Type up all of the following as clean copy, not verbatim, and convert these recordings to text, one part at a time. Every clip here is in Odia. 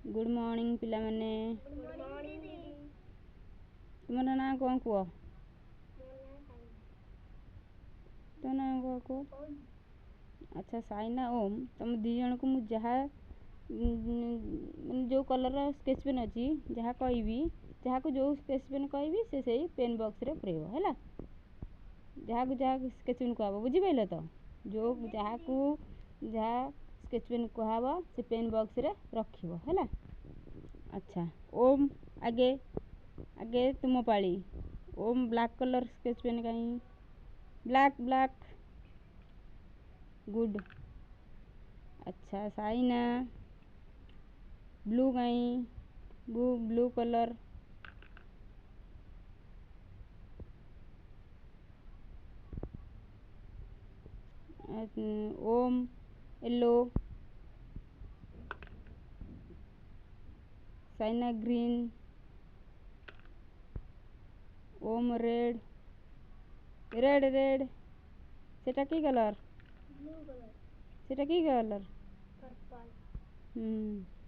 ଗୁଡ଼୍ ମର୍ଣ୍ଣିଂ ପିଲାମାନେ। ଗୁଡ୍ ମର୍ଣ୍ଣିଂ ଦିଦି। ତୁମର ନାଁ କ'ଣ କୁହ? ମୋ ନାଁ ସାଇନା। ତୋ ନାଁ କ'ଣ କୁହ? ଓମ୍। ଆଚ୍ଛା ସାଇନା, ଓମ୍, ତମ ଦୁଇ ଜଣଙ୍କୁ ମୁଁ ଯାହା ମାନେ ଯେଉଁ କଲର୍ର ସ୍କେଚ୍ ପେନ୍ ଅଛି ଯାହା କହିବି, ଯାହାକୁ ଯେଉଁ ସ୍କେଚ୍ ପେନ୍ କହିବି ସେ ସେଇ ପେନ୍ ବକ୍ସରେ ପୁରେଇବ, ହେଲା? ଯାହାକୁ ଯାହା ସ୍କେଚ୍ ପେନ୍ କୁହାହବ, ବୁଝିପାରିଲ ତ? ଯେଉଁ ଆଜ୍ଞା ଯାହାକୁ ଦିଦି। ଯାହା ସ୍କେଚ୍ ପେନ୍ କୁହାହବ ସେ ପେନ୍ ବକ୍ସରେ ରଖିବ, ହେଲା? ଆଚ୍ଛା ଓମ୍, ଆଗେ ଆଗେ ତୁମ ପାଳି। Om, black colour sketch pen କାହିଁ? Black, black, good. ଆଚ୍ଛା ସାଇନା, ବ୍ଲୁ କାହିଁ? Blue colour. Om yellow, Saina green, Om red, red red. ସେଟା କି କଲର୍? Blue colour. ସେଟା କି କଲର୍? ପର୍ପଲ୍।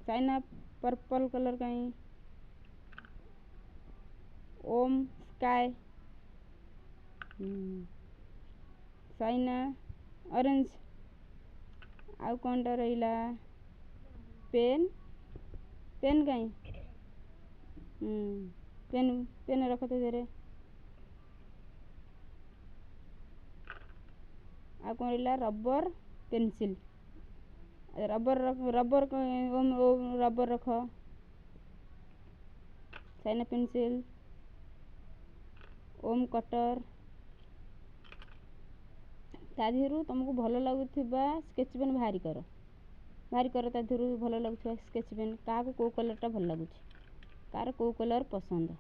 ସାଇନା ପର୍ପଲ୍ କଲର୍ କାହିଁ? ଓମ୍ ସ୍କାଏ, ସାଇନା ଅରେଞ୍ଜ। ଆଉ କ'ଣଟା ରହିଲା? ପେନ୍, ପେନ୍ କାହିଁ? ପେନ୍, ପେନ୍ ରଖ ତା ଦେହରେ। ଆଉ କ'ଣ ରହିଲା? Rubber, pencil. Rubber, rubber, rubber ରଖ। Saina pencil, Om cutter. ତା ଦେହରୁ ତୁମକୁ ଭଲ ଲାଗୁଥିବା ସ୍କେଚ୍ ପେନ୍ ବାହାରି କର, ବାହାରି କର ତା ଦେହରୁ ଭଲ ଲାଗୁଥିବା ସ୍କେଚ୍ ପେନ୍। କାହାକୁ କେଉଁ କଲର୍ଟା ଭଲ ଲାଗୁଛି, କାହାର କେଉଁ କଲର୍ ପସନ୍ଦ?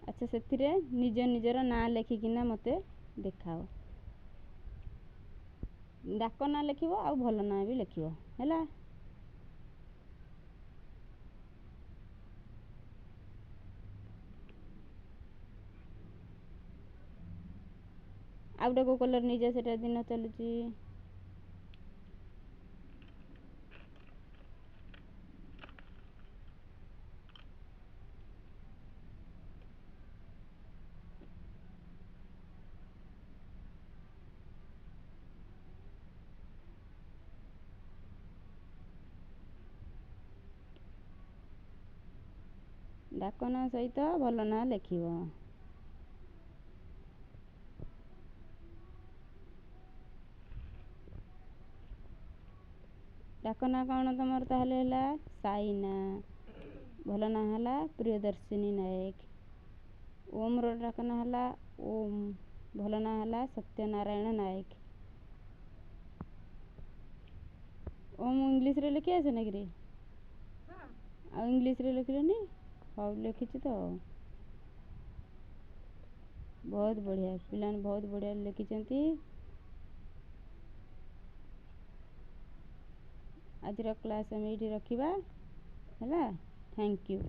ଆଚ୍ଛା ସେଥିରେ ନିଜ ନିଜର ନାଁ ଲେଖିକିନା ମୋତେ ଦେଖାଅ। ଡାକ ନାଁ ଲେଖିବ ଆଉ ଭଲ ନାଁ ବି ଲେଖିବ, ହେଲା? ଆଉ ଗୋଟେ କେଉଁ କଲର୍ ନେଇଯା, ସେଟା ଦିନ ଚାଲୁଛି। ଡାକ ନାଁ ସହିତ ଭଲ ନାଁ ଲେଖିବ। ଡାକ ନାଁ କ'ଣ ତୁମର ତାହେଲେ ହେଲା? ସାଇନା। ଭଲ ନାଁ ହେଲା ପ୍ରିୟଦର୍ଶିନୀ ନାୟକ। ଓମ୍ର ଡାକ ନାଁ ହେଲା ଓମ୍, ଭଲ ନାଁ ହେଲା ସତ୍ୟନାରାୟଣ ନାୟକ। ଓମ୍ ଇଂଲିଶରେ ଲେଖି ଆସେ ନା କିରେ? ହଁ। ଆଉ ଇଂଲିଶରେ ଲେଖିଲନି? ହଉ, ଲେଖିଛି ତ। ବହୁତ ବଢ଼ିଆ ପିଲାମାନେ, ବହୁତ ବଢ଼ିଆ ଲେଖିଛନ୍ତି। ଆଜିର କ୍ଲାସ୍ ଆମେ ଏଇଠି ରଖିବା, ହେଲା? Thank you.